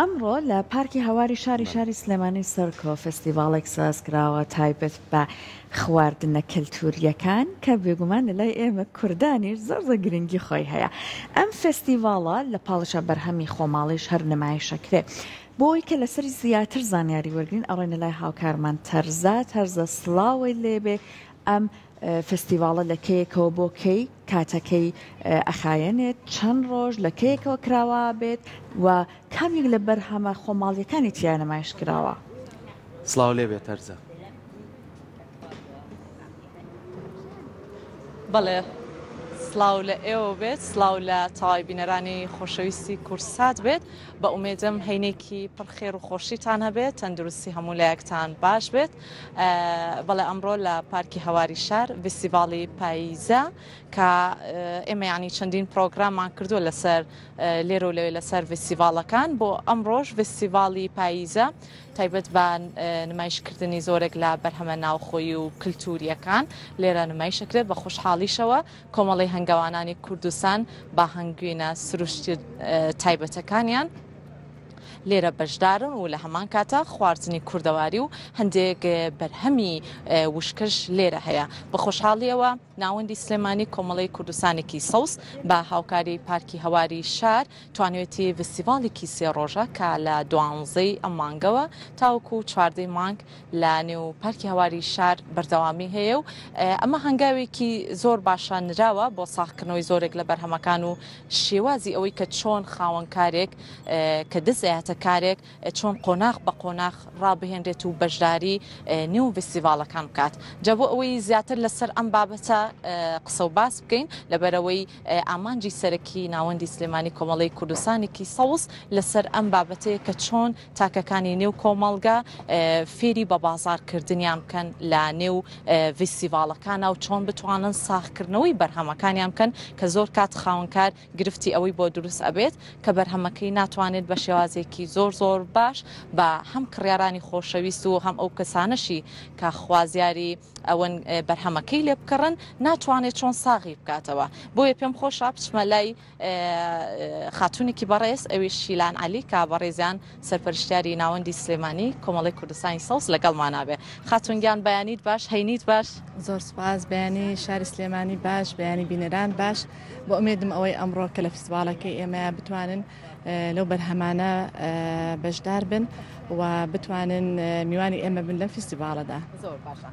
ئەمڕۆ لە پارکی هەواری شاری شاری سلێمانی سەرکۆ فێستیڤاڵێک سازکراوە تایبەت بە خواردنە کەلتورییەکان کە بێگومان لە لای ئێمە کوردانیش زۆر زۆر گرنگی خۆی هەیە. ئەم فێستیڤاڵە لە پاڵیشا بەرهەمی خۆماڵیش هەر نمایش ئەکرێ. بۆ ئەوەی کە لەسەری زیاتر زانیاری وەرگرین ئەڕۆینە لای هاوکارمان تەرزە. تەرزە سڵاوت لێبێ ئەم فستیڤاڵە لە کەیەکەوە بۆ کەی کاتەکەی ئەخایەنێت، چەند ڕۆژ لە کەیەکەوە کراوە بێت و کام یەک لە بەرهەمە خۆماڵیەکانی تیا نمایش کراوە؟ سڵاو لێ بێت تەرزە. بەڵێ سڵاو لە ئێوە بێت سڵاو لە تەواوی بینەرانی خۆشەویستی کورسات بێت بە ئومێدم هەینێکی پڕ خێر و خۆشیتان هەبێت تەندروستی هەموو لایەکتان باش بێت بەڵێ ئەمڕۆ لە پارکی هەواری شار ڤیستیڤاڵی پاییزە کە ئێمە یانی چەندین پرۆگراممان کردووە لەسەر لێرە و لەوێ لەسەر ڤیستیڤاڵەکان بۆ ئەمڕۆژ ڤیستیڤاڵی پاییزە تایبەت بە نمایشکردنی زۆرێک لە بەرهەمە ناوخۆیی و کللتوریەکان لێرە نمایشەکرێت بە خۆشحاڵیشەوە کۆمەڵی هەنگەوانانی کوردستان بە هەنگوینە سروشتی تایبەتەکانیان لێرە بەشدارن و لە هەمان کاتا خواردنی کوردەواری و هەندێک بەرهەمی وشکش لێرە هەیە. بە خۆشحاڵیەوە ناوەندی سلێمانی کۆمەڵەی کوردستانێکی سەوز بە هاوکاری پارکی هەواری شار توانیوێتی ڤستیڤاڵێکی سێ ڕۆژە کە لە دوانزەی ئەم مانگەوە تاوەکو چواردەی مانگ لە نێو پارکی هەواری شار بەردەوامی هەیە و ئەمە هەنگاوێکی زۆر باشە نراوە بۆ ساغکردنەوەی زۆرێک لە بەرهەمەکان و شێوازی ئەوەی کە چۆن خاوەنکارێک کە دەست ئەیاتە کارێک چۆن قۆناغ بە قۆناغ ڕابهێنرێت و بەشداری نێو ڤستیڤاڵەکان بکات. جا بۆ ئەوەی زیاتر لەسەر ئەم بابەتە قسە و باس بکەین لەبەرئەوەی ئامانجی سەرەکی ناوەندی سلێمانی کۆمەڵەی کوردستانێکی سەوز لەسەر ئەم بابەتەیە کە چۆن تاکەکانی نێو کۆمەڵگە فێری بە بازاڕکردنیان بکەن لە نێو ڤیستیڤاڵەکانا و چۆن بتوانن ساغکردنەوەی بەرهەمەکانیان بکەن کە زۆر کات خاوەنکار گرفتی ئەوەی بۆ دروست ئەبێت کە بەرهەمەکەی ناتوانێت بە شێوازێکی زۆر زۆر باش بە هەم کڕیارانی خۆشەویست و هەم ئەو کەسانەشی کە خوازیاری ئەوەن بەرهەمەکەی لێ بکڕن ناتوانێت چۆن ساغی بکاتەوە بۆیە پێم خۆشە بچمە لای خاتوونێکی بەڕێز ئەویش شیلان عەلی کە بەڕێزیان سەرپەرشتیاری ناوەندی سلێمانی کۆمەڵی کوردستانی سەوز لەگەڵمانا بێ. خاتوون گیان بەیانیت باش هەینیت باش. زۆر سوپاس بەیانی شاری سلێمانی باش بەیانی بینەران باش بە ئومێدم ئەوەی ئەمڕۆ کە لە فیستیڤاڵەکەی ئێمەیا بتوانن لەو بەرهەمانە بەشدار بن و بتوانن میوانی ئێمە بن لەم فیستیڤاڵەدا. زۆر باشە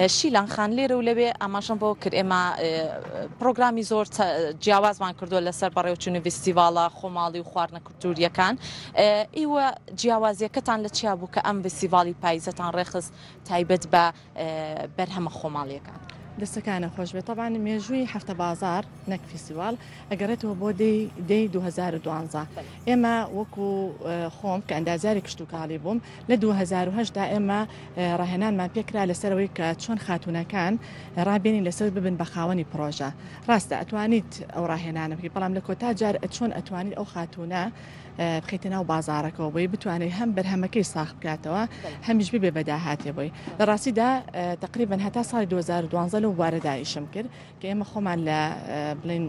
شیلان خان لێرە و لەوێ ئاماژەم بەوە کرد ئێمە پرۆگرامی زۆر جیاوازمان کردووە لەسەر بەڕێوچوونی ڤیستیڤاڵە خۆماڵی و خواردنە کولتوورییەکان ئیوە جیاوازیەکەتان لە چیا بوو کە ئەم ڤیستیڤاڵی پاییزەتان ڕێخست تایبەت بە بەرهەمە خۆماڵیەکان؟ دەستەکانت خۆش بێت تەبعەن مێژووی هەفتە بازاڕ نەک فیستیڤاڵ ئەگەڕێتەوە بۆ دەی دەی 2012 ئێمە وەکو خۆم کە ئەندازیاری کشتوکاڵی بووم لە 2010 دا ئێمە ڕاهێنانمان پێکرا لەسەرەوەی کە چۆن خاتوونەکان ڕابێنین لەسەر ببن بە خاوەنی پرۆژە ڕاستە ئەتوانیت ئەو ڕاهێنانە بکەیت بەڵام لە کۆتا جار چۆن ئەتوانیت ئەو خاتوونە بخەیتە ناو بازاڕەکەوە بۆی بتوانێت هەم بەرهەمەکەی ساغ بکاتەوە هەمیش ببێ بە داهاتێ بۆی لە ڕاستیدا تقریبا هەتا ساڵی 2012 لەو بوارەدا ئیشم کرد کە ئێمە خۆمان لە بڵین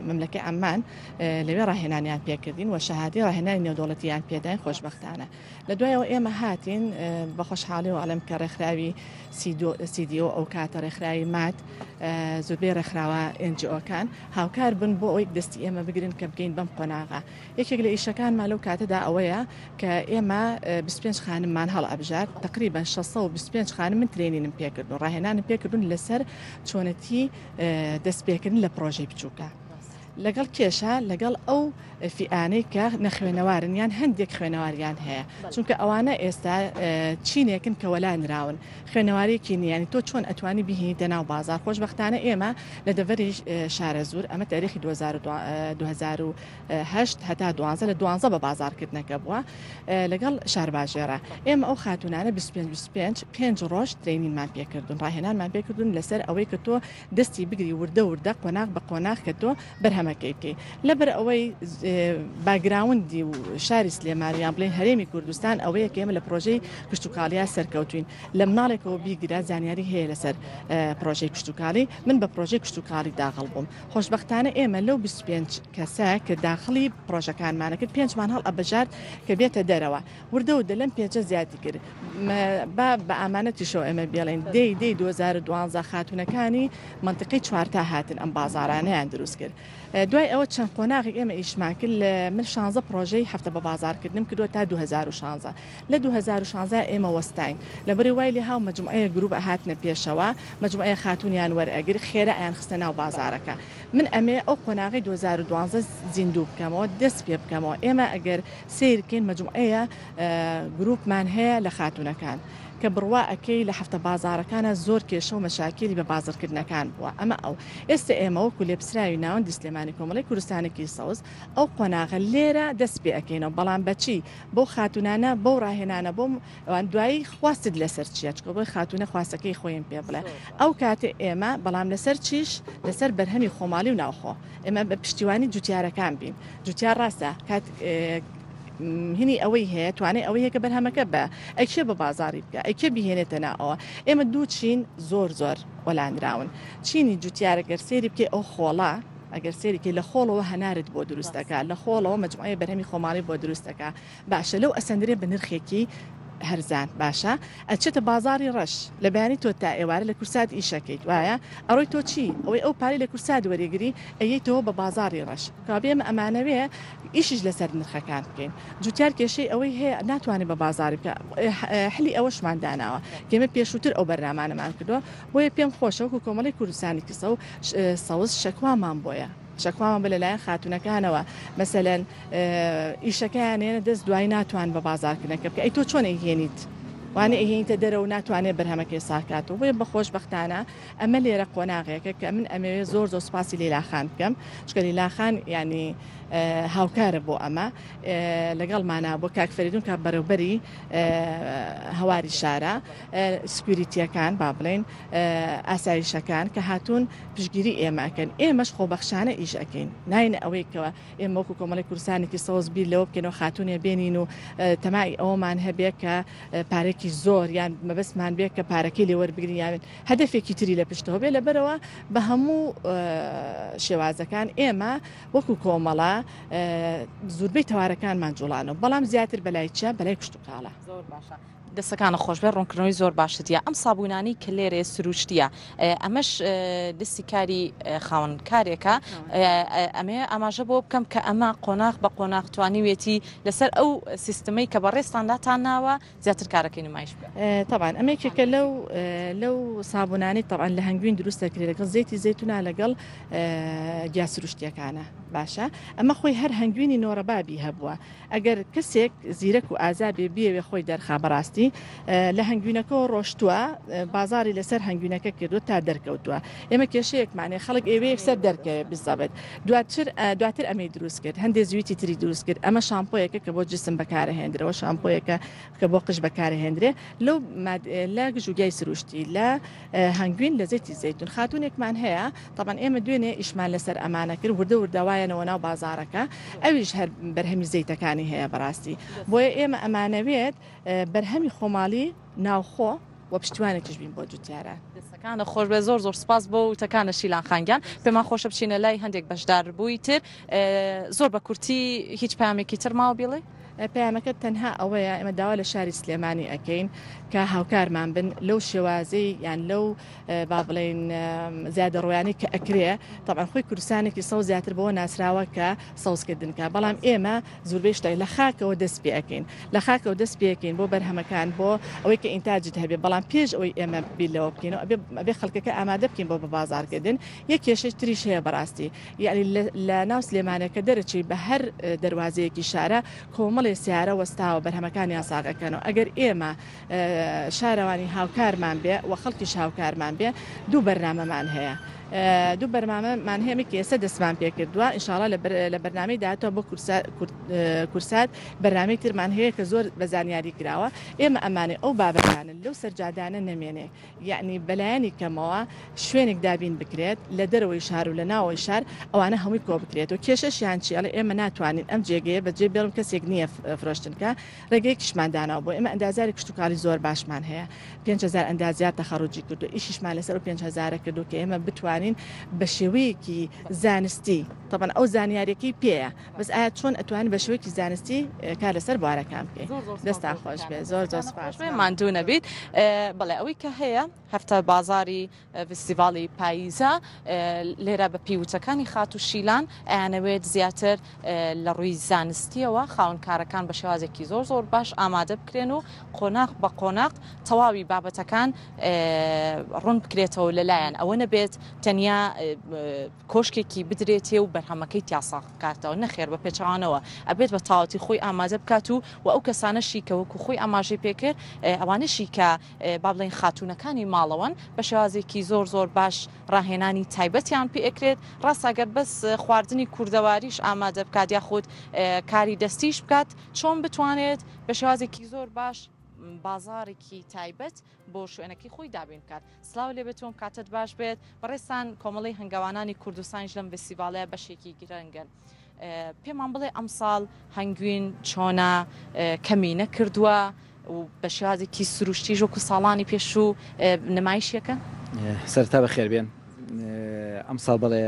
مەملەکەی عەممان لەوێ ڕاهێنانیان پێکردین و شەهادەی ڕاهێنانی نێودەوڵەتیان پێداین خۆشبەختانە لە دوایەوە ئێمە هاتین بە خۆشحاڵیەوە ئەڵێم کە ڕێکخراوی سیدیۆ ئەو کاتە ڕێکخراوی مات زۆربەی ڕێکخراوە ئێنجئۆکان هاوکار بن بۆ ئەوەی دەستی ئێمە بگرن کە بگەین بەم قۆناغە. یەکێک لە ئیشەکانمان لەو کاتەدا ئەوەیە کە ئێمە 25 خانممان هەڵئەبژارد، تەقریبەن 625 خانم من ترێنینم پێکردوون، ڕاهێنانم پێکردوون لەسەر چۆنەتی دەستپێکردن لە پڕۆژەی بچووکە. لەگەڵ کێشە لەگەڵ ئەو فیئانەی کە نەخوێنەوارن یان هەندێک خوێنەواریان هەیە چونکە ئەوانە ئێستا چینێکن کە وەلا نراون خوێنەوارێکی نییە یانی تۆ چۆن ئەتوانی بیهێنیتە ناو بازاڕ خۆشبەختانە ئێمە لە دەڤەری شارەزوور ئەمە تاریخی 2008 هەتا 12 لە 12 بە بازاڕکردنەکە بووە لەگەڵ شارباژێڕە ئێمە ئەو خاتونانە 25 25 پێنج ڕۆژ ترینینمان پێکردون ڕاهێنانمان پێکردون لەسەر ئەوەی کە تۆ دەستی بگری وردە وردە قۆناغ بە قۆناغ کە تۆ بەرهەمە. بەرهەمەکەی بکەی لەبەر ئەوەی باگراوندی و شاری سلێمانی یان بڵێین هەرێمی کوردستان ئەوەیە کە ئێمە لە پرۆژەی کشتوکاڵیا سەرکەوتوین لە مناڵێکەوە بیگرە زانیاری هەیە لەسەر پرۆژەی کشتوکاڵی من بە پرۆژەی کشتوکاڵی داخڵ بووم خۆشبەختانە ئێمە لەو 25 کەسە کە داخڵی پرۆژەکانمانە کرد پێنجمان هەڵ ئەبژارد کە بێتە دەرەوە وردە وردە لەم پێنجە زیادی کرد با بە ئامانەتیشەوە ئێمە بێڵین دەی دەی 2012 خاتونەکانی مەنتیقەی چوارتا هاتن ئەم بازارانەیان دروست کرد دوای ئەوە چەند قۆناغێک ئێمە ئیشمان کرد لە من 16 پرۆژەی هەفتە بە بازارکردنم کردووە تا 2016 لە 2016 ئێمە وەستاین لەبەری وای لێ هاو مەجموعەیە گروپ ئەهاتنە پێشەوە مەجموعەیە خاتونیان وەرئەگر خێرا ئەیان خستە ناو بازارەکە من ئەمێ ئەو قۆناغی 2012 زیندوو بکەمەوە دەست پێ بکەمەوە ئێمە ئەگەر سەیر بکەین مەجموعەیە گروپمان هەیە لە خاتونەکان کە بڕوا ئەکەی لە هەفتە بازاڕەکانا زۆر کێشە و مەشاکیلی بە بازڕکردنەکان بووە ئەمە ئەو ئێستە ئێمە وەکو لێپسراوی ناوەندی سلێمانی کۆمەڵەی کوردستانێکی سەوز ئەو قۆناغە لێرە دەست پێ ئەکەینەوە بەڵام بەچی بەو خاتونانە بەو ڕاهێنانە بۆ ئەوان دوایی خواستت لەسەر چیە چکە بۆی خاتونە خواستەکەی خۆیم پێ بڵێ ئەو کاتێ ئێمە بەڵام لەسەر چیش لەسەر بەرهەمی خۆماڵی و ناوخۆ ئێمە بە پشتیوانی جوتیارەکان بین جوتیار ڕاستە کات هینی ئەوەی هەیە توانای ئەوەی هەیە کە بەرهەمەکە بە ئەی کێ بە بازاڕی بکە ئەی کێ بیهێنێتە ناوەوە ئێمە دوو چین زۆر زۆر وەلانراون چینی جوتیارە گەر سێری بکەی ئەو خۆڵە ئەگەر سێری کەی لە خۆڵەوە هەنارت بۆ دروست دەکا لە خۆڵەوە مەجموعەیە بەرهەمی خۆماڵی بۆ دروست دەکا باشە لەو ئەسەندرێ بە نرخێکی هەرزان باشە ئەچێتە بازاڕی ڕەش لە بەیانی تۆ تا ئێوارە لە کورسات ئیشەکەیت وایە ئەڕۆی تۆ چی ئەوەی ئەو پارەی لە کورسات وەریگری ئەیەیتەوە بە بازاڕی ڕەش کەوابێ ئێمە ئەمانەوێ ئیشیش لەسەر نرخەکان بکەین جوتیار کێشەی ئەوەی هەیە ناتوانێت بە بازاڕی بکە حلی ئەوەشمان داناوە کە ئێمە پێشووتر ئەو بەرنامانەمان کردووە بۆیە پێم خۆشە وەکو کۆمەڵی کوردستانی کسە و سەوز شەکوامان بۆیە شەکوامان بە لەلایەن خاتونەکانەوە مەسەلەن ئیشەکەیان ێنە دەست دوای ناتوان بە بازارکردنەکە بکە ئەی تۆ چۆن ئەیهێنیت وانە ئەیهێنیتە دەرەوە ناتوانێت بەرهەمەکەی ساکاتەوە بۆیە بە خۆشبەختانە ئەمە لێرە قۆناغێکە کە من ئەمەوێ زۆر زۆر سوپاسی لەیلا خان بکەم چونکە لەیلا خان یانی هاوکارە بۆ ئەمە لەگەڵمانە بۆ کاک فەریدون کە بەرەوبەری هەواری شارە سکوریتیەکان با بڵێین ئاسایشەکان کە هاتوون پشگیری ئێمە ئەکەن ئێمەش خۆبەخشانە ئیش ئەکەین ناینە ئەوەی کەەوە ئێمە وەکو کۆمەڵی کوردستانێکی سەوز بیر لەوە بکەینەوە خاتونێ بێنین و تەمای ئەوەمان هەبێ کە پارێکی زۆر یان مەبەستمان بێ کە پارەکەی لێ وەربگرین یان هەدەفێکی تری لە پشتەوە بێ لەبەرەوە بە هەموو شێوازەکان ئێمە وەکو کۆمەڵە زوربەی تەوارەکانمان جوڵانەوە بەڵام زیاتر بەلای چیا بەلای کشتوکاڵە. زۆر باشە دەستەکانت خۆش بێت ڕوونکردنەوەی زۆر باشت یا ئەم سابوونانەی کە لێرەیە سروشتیە ئەمەش دەستی کاری خاوەن کارێکە ئەمەیە ئاماژە بۆ بکەم کە ئەمە قۆناغ بە قۆناغ توانیوێتی لەسەر ئەو سیستمەی کە بەڕێزتان داتان ناوە زیاتر کارەکەی نمایش بکە. تەبعەن ئەمە یەکێکە لەو لەو سابوونانەی تەبعەن لە هەنگوین دروست دەکرێت لەگەڵ زەیتی زەیتونا لەگەڵ گیا سروشتیەکانە باشە ئەمە خۆی هەر هەنگوینی نۆرەبابی هەبووە ئەگەر کەسێک زیرەک و ئازا بێ بیەوێ خۆی دەرخا بەڕاستی لە هەنگوینەکەەوە ڕۆشتووە بازاری لەسەر هەنگوینەکە کردو تا دەرکەوتووە ئێمە کێشەیەکمان هەیە خەڵک ئێوێ یەکسەر دەرکەوێ بزەبت دواتر دواتر ئەمەی دروست کرد هەندێ زویتی تری دروست کرد ئەمە شامپۆیەکە کە بۆ جسم بەکارەهێندرەوە شامپۆیەکە کە بۆ قژ بەکارهێندرێ لەو لە گژوگیای سروشتی لە هەنگوین لە زەیتی زەیتون خاتونێکمان هەیە تەبعەن ئێمە دوێنێ ئیشمان لەسەر ئەمانە کرد وردە وردە وایەنەوە ناو بازارەکە ئەویش هەر بەرهەمی زەیتەکانی هەیە بەڕاستی بۆیە ئێمە ئەمانەوێت بەرهەمی خۆماڵی ناوخۆ و پشتیوانێکیش بین بۆ جوتیاران. دەستەکانت خۆش بێت زۆر زۆر سوپاس بۆ وتەکانت شیلان خان گیان پێمان خۆشە بچینە لای هەندێک بەشداربووی تر زۆر بە کورتی هیچ پەیامێکی تر ماوە بیڵێی؟ پەیامەکە تەنها ئەوەیە ئێمە داوا لە شاری سلێمانی ئەکەین کە هاوکارمان بن لەو شێوازەی یان لەو با بڵێین زیادەڕۆیانەی کە ئەکرێ تەبعەن خۆی کوردستانێکی سەوز زیاتر بەوە ناسراوە کە سەوزکردن کە بەڵام ئێمە زوربەی شتێک لە خاکەوە دەست پێ ئەکەین لە خاکەوە دەست پێ ئەکەین بۆ بەرهەمەکان بۆ ئەوەی کە ئینتاجت هەبێ بەڵام پێش ئەوەی ئێمە بیر لەوە بکەینەوە ئەبێ ئەبێ خەڵکەکە ئامادە بکەین بۆ بە بازاڕکردن یەک کێشەی تریش هەیە بەڕاستی یعنی لە ناو سلێمانەکە دەرەچی بە هەر دەروازەیەکی شارە کۆمەڵێ سیارە وەستاوە بەرهەمەکانیان ساغ ئەکەنەوە ئەگەر ئێمە شارەوانی هاوکارمان بێ و خەڵکیش هاوکارمان بێ دوو بەرنامەمان هەیە. دوو بەرنامەمان هەیە کە ئێستا دەستمان پێکردووە ئینشاڵا لە بەرنامەی داهاتووە بۆ کورسات بەرنامەی ترمان هەیە کە زۆر بە زانیاری کراوە ئێمە ئەمانێ ئەو بابەتانە لەو سەرجادانە نەمێنێ یەعنی بەلایەنی کەمەوە شوێنێک دابین بکرێت لە دەرەوەی شار و لە ناوەوەی شار ئەوانە هەمووی کۆ بکرێتەوە کێشەشیان چیە ئەڵێ ئێمە ناتوانین ئەم جێگەیە بەجێ بێڵم کەسێک نییە فرۆشتن کە ڕێگەیەکیشمان داناوە بۆ ئێمە ئەندازیاری کشتوکاڵی زۆر باشمان هەیە 5000 ئەندازیار تەخەڕوجی کردو ئیشیشمان لەسەر ئەو 5000 کردو کە ئێمە بتوانین بە شێوەیەکی زانستی تەبەن ئەو زانیاریەکەی پێیە بەس ئایا چۆن ئەتوانین بە شێوەیەکی زانستی کار لەسەر بوارەکان بکەین دەستان خۆش بێ زۆر زۆر سپاس ماندوو نەبیت بەڵێ ئەوەی کە هەیە هەفتە بازاری ڤستیڤاڵی پاییزە لێرە بە پێی وتەکانی خاتوو شیلان ئەیانەوێت زیاتر لە ڕووی زانستیەوە خاوەنکارەکان بە شێوازێکی زۆر زۆر باش ئامادە بکرێن و قۆناغ بە قۆناغ تەواوی بابەتەکان ڕوون بکرێتەوە لەلایەن ئەوە نەبێت تەنیا کۆشکێکی بدرێتێ و بەرهەمەکەی تیا ساغ بکاتەوە، نەخێر بە پێچەوانەوە ئەبێت بە تەواوەتی خۆی ئامادە بکات و وە ئەو کەسانەشی کە وەکو خۆی ئاماژەی پێکرد ئەوانەشی کە با بڵێین خاتوونەکانی ماڵەوەن بە شێوازێکی زۆر زۆر باش ڕاهێنانی تایبەتیان پێ ئەکرێت ڕاستە گەر بەس خواردنی کوردەواریش ئامادە بکات یاخود کاری دەستیش بکات چۆن بتوانێت بە شێوازێکی زۆر باش بازاڕێکی تایبەت بۆ شوێنەکەی خۆی دابین بکات. سڵاو لێ بێت و کاتت باش بێت. بەڕێزتان کۆمەڵەی هەنگاوانانی کوردستانیش لەم ڤستیڤاڵەیە بەشێکی گرنگن. پێمان بڵێ ئەمساڵ هەنگوین چۆنە، کەمی نەکردووە و بە شێوازێکی سروشتیش وەکو ساڵانی پێشوو نمایشیەکەن؟ سەرەتا بەخێربێن. ئەمساڵ بەڵێ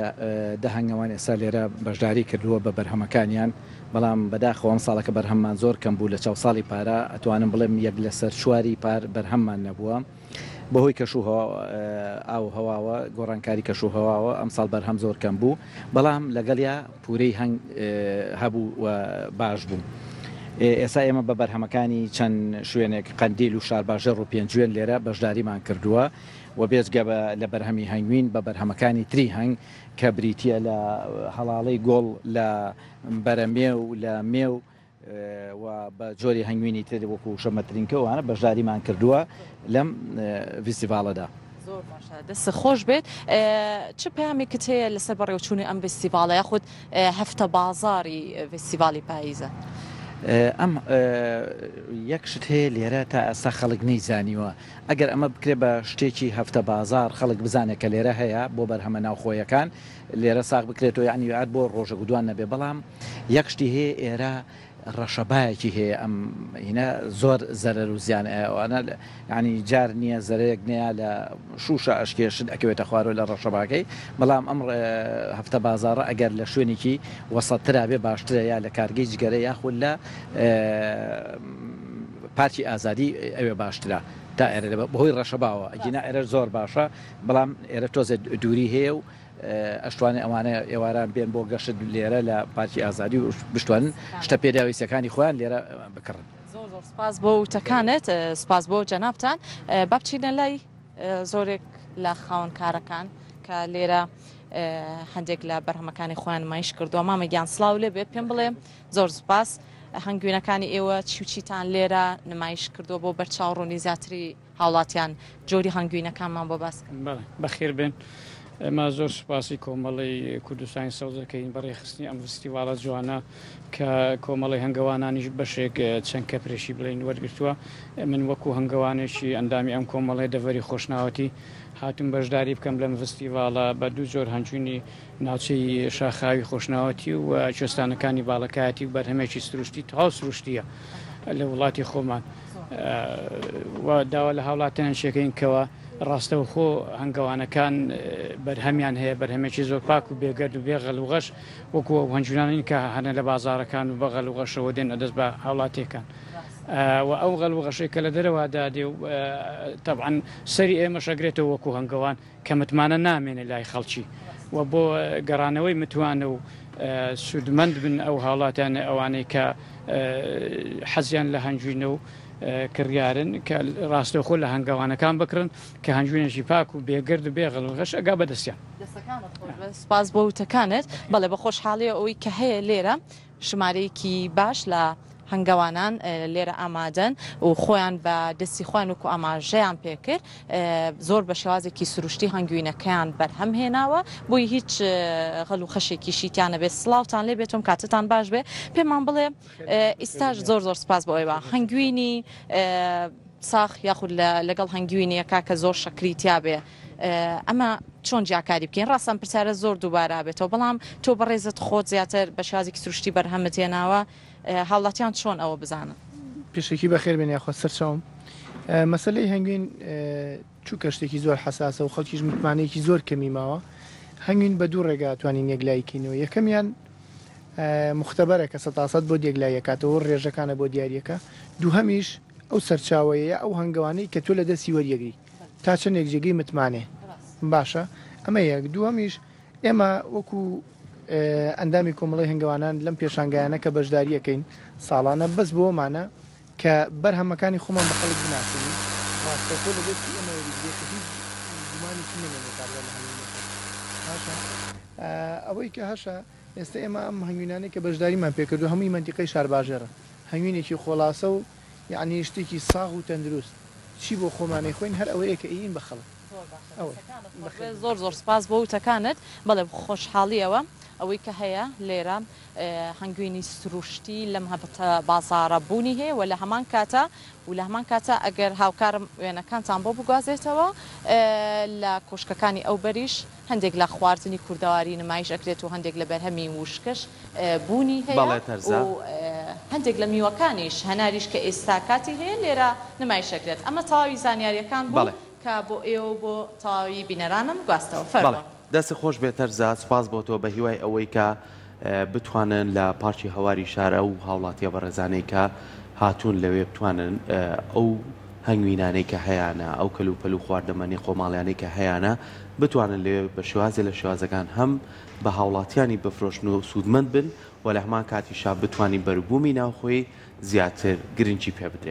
دە هەنگەوان ئێستا لێرە بەشداری کردووە بە بەرهەمەکانیان، بەڵام بەداخەوە ئەمساڵەکە بەرهەممان زۆر کەم بوو لە چاو ساڵی پارا ئەتوانم بڵێم یەک لەسەر چواری پار بەرهەممان نەبووە بەهۆی کەش و ئاو و هەواوە گۆڕانکاری کەش و هەواوە ئەمساڵ بەرهەم زۆر کەم بوو بەڵام لەگەڵیا پورەی هەنگ هەبوو و باش بوو. ئێستا ئێمە بە بەرهەمەکانی چەند شوێنێک قەندیل و شارباژێڕ و پێنجوێن لێرە بەشداریمان کردووە. و بێجگە بە لە بەرهەمی هەنگوین بە بەرهەمەکانی تری هەنگ کە بریتییە لە هەڵاڵەی گۆڵ لە بەرە مێو لە مێو و بە جۆری هەنگوینی تر وەکو شەمەترینکە و ئەوانە بەشداریمان کردووە لەم ڤیستیڤاڵەدا. زۆر باشە دەستت خۆش بێت. چ پەیامێکت هەیە لەسەر بەڕێوەچوونی ئەم ڤیستیڤاڵە یاخود هەفتە بازاڕی ڤیستیڤاڵی پاییزە؟ ئەم یەک شت هەیە لێرە تا ئێستا خەڵک نەیزانیوە ئەگەر ئەمە بکرێت بە شتێکی هەفتە بازاڕ خەڵک بزانێت کە لێرە هەیە بۆ بەرهەمە ناوخۆیەکان لێرە ساغ بکرێتەوە یانی هەر بۆ ڕۆژەک و دوان نەبێ بەڵام یەک شتی هەیە ئێرە ڕەشەبایەکی هەیە ئەم هینە زۆر زەرەر و زیان ئەوانە ینی جار نییە زەرەیەک نەیە لە شوشە ئەشکێ شت ئەکەوێتە خوارەوە لە ڕەشەباکەی بەڵام ئەم هەفتە بازاڕە ئەگەر لە شوێنێکی وەسەتترا بێ باشترە یا لە کارگەی جگەرە یاخود لە پارکی ئازادی ئەوێ باشترە تا ئێرە بەهۆی ڕەشەباوە ئەگینا ئێرە زۆر باشە بەڵام ئێرە تۆزێ دووری هەیە و ئەشتوانێ ئەوانە ئێواران بێن بۆ گەشت لێرە لە پارکی ئازادی و بشتوانن شتە پێداویستەکانی خۆیان لێرە بکڕن. زۆر زۆر سپاس بۆ وتەکانت سپاس بۆ جەنابتان با بچینە لای زۆرێک لە خاوەنکارەکان کە لێرە هەندێک لە بەرهەمەکانی خۆیان نمایش کردووە مامە گیان سڵاو لێ بێ پێم بڵێ زۆر سپاس هەنگوینەکانی ئێوە چی و چیتان لێرە نمایش کردووە بۆ بەرچاو ڕوونی زیاتری هاوڵاتیان جۆری هەنگوینەکانمان بۆ باس کەن. بەڵێ بەخێر بێن. ئێمە زۆر سوپاسی کۆمەڵەی کوردستانی سەوز دەکەین بە ڕێکخستنی ئەم فستیڤاڵە جوانە کە کۆمەڵەی هەنگەوانانیش بەشێک چەند کەپرێکی بڵێین وەرگرتووە. من وەکو هەنگەوانێکی ئەندامی ئەم کۆمەڵەیە دەڤەری خۆشناوەتی هاتووم بەشداری بکەم لەم ڤستیڤاڵە بە دوو جۆر هەنگوینی ناوچەی شاخاوی خۆشناوەتی و کوێستانەکانی باڵەکایەتی و بەرهەمێکی سروشتی تەواو سروشتیە لە وڵاتی خۆمان و داوا لە هاوڵاتیان شەکەین کەەوە ڕاستەوخۆ هەنگەوانەکان بەرهەمیان هەیە بەرهەمێکی زۆر پاک و بێگەرد و بێغەل و غەش وەکو ئەو هەنجورانین کە هەنە لە بازارەکان و بەغەل و غەشەوە دێن ئەدەست بە هاوڵاتیەکان و ئەو غەل و غەشەی کە لە دەرەوە دادێ و تەبعەن سەری ئێمەش ئەگرێتەوە وەکو هەنگەوان کە متمانە نامێنێ لای خەڵکی و بۆ گەڕانەوەی متوانە و سوودمەند بن ئەو هاوڵاتیانە ئەوانەی کە حەزیان لە هەنگوینە و کڕیارن کە ڕاستەوخۆ لە هەنگەوانەکان بکڕن کە هەنگوینێکی پاک و بێگەرد و بێ غەل و غەش ئەگا بەدەستیان. دەستەکانت خۆش بێت سوپاس بۆ وتەکانت. بەڵێ بە خۆشحاڵیەوە ئەوەی کە هەیە لێرە ژمارەیەکی باش لە. هەنگەوانان لێرە ئامادەن و خۆیان بە دەستی خۆیان وەکو ئاماژەیان پێکرد زۆر بە شێوازێکی سروشتی هەنگوینەکەیان بەرهەم هێناوە بۆی هیچ غەل و خەشێکیشی تیا نەبێت سڵاوتان لێ بێتم کاتتان باش بێ پێمان بڵێ ئیستاش زۆر زۆر سپاس بۆ ئێوە هەنگوینی ساخ یاخود لەگەڵ هەنگوینیەکە کە زۆر شەکری تیابێ ئەمە چۆن جیاکاری بکەین ڕاستە ئەم پرسیارە زۆر دووبارە بێتەوە بەڵام تۆ بەڕێزت خۆت زیاتر بە شێوازێکی سروشتی بەرهەمت هێناوە هاوڵاتیان چۆن ئەوە بزانن؟ پێشەکی بەخێر بێن یاخوا سەرچاوم مەسەلەی هەنگوین چونکە شتێکی زۆر حەساسە و خەڵکیش متمانەیەکی زۆر کەمی ماوە هەنگوین بە دوو ڕێگا توانین یەکلایی کەینەوە یەکەمیان مختبەرە کە سەتاسەد بۆ یەکلاییەکاتەوە ڕێژەکانە بۆ دیاریەکە دووهەمیش ئەو سەرچاوەیە ئەو هەنگەوانەی کە تۆ لە دەستی وەریەگری تا چەندێک جێگەی متمانەیە باشە ئەمە یەک دووەمیش ئێمە وەکو ئەندامی کۆمەڵی هەنگەوانان لەم پێشانگایانە کە بەشداریەکەین ساڵانە بەس بۆمانە کە بەرهەمەکانی خۆمان بە خەڵک بناسێنین ڕاستەوخۆ لە دەستی ئێمە وەریگرێت کە هیچ گومانێکی نەمێنێ کابرا لە هەنگوینەکە باشە ئەوەی کە هەشە ئێستا ئێمە ئەم هەنگوینانەی کە بەشداریمان پێکردو هەمووی مەنتیقەی شارباژێڕە هەنگوینێکی خۆڵاسە و یەعنی شتێکی ساغ و تەندروست چی بۆ خۆمان ئەیخۆین هەر ئەوەیە کە ئەیین بە خەڵک ئەوەیە. بەخێر زۆر زۆر سپاس بۆ وتەکانت بەڵێ خۆشحاڵیەوە ئەوەی کە هەیە لێرە هەنگوینی سروشتی لەم هەبتە بازاڕە بوونی هەیە و لە هەمان کاتە و لە هەمان کاتە ئەگەر هاوکارم وێنەکانتان بۆ بگوازێتەوە لە کۆشکەکانی ئەو بەریش هەندێک لە خواردنی کوردەواری نمایش ئەکرێت و هەندێک لە بەرهەمی وشکەش بوونی هەیە بەڵێ تەرزە. و هەندێک لە میوەکانیش هەناریش کە ئێستا کاتی هەیە لێرە نمایش ئەکرێت. ئەمە تەواوی زانیاریەکان بوو بەڵێ. کە بۆ ئێوە و بۆ تەواوی بینەرانم گواستەوە. بەڵێ فەرموون. دەستت خۆش بێت تەرزە، سوپاس بۆ تۆ، بە هیوای ئەوەی کە بتوانن لە پارکی هەواری شار ئەو هاوڵاتیە بەڕێزانەی کە هاتوون لەوێ بتوانن ئەو هەنگوینانەی کە هەیانە، ئەو کەلوپەل و خواردەمەنی خۆماڵیانەی کە هەیانە بتوانن لەوێ بە شێوازێ لە شێوازەکان هەم بە هاوڵاتیانی بفرۆشن و سوودمەند بن و لە هەمان کاتیشا بتوانین بەروبوومی ناوخۆیی زیاتر گرنگی پێ بدرێ.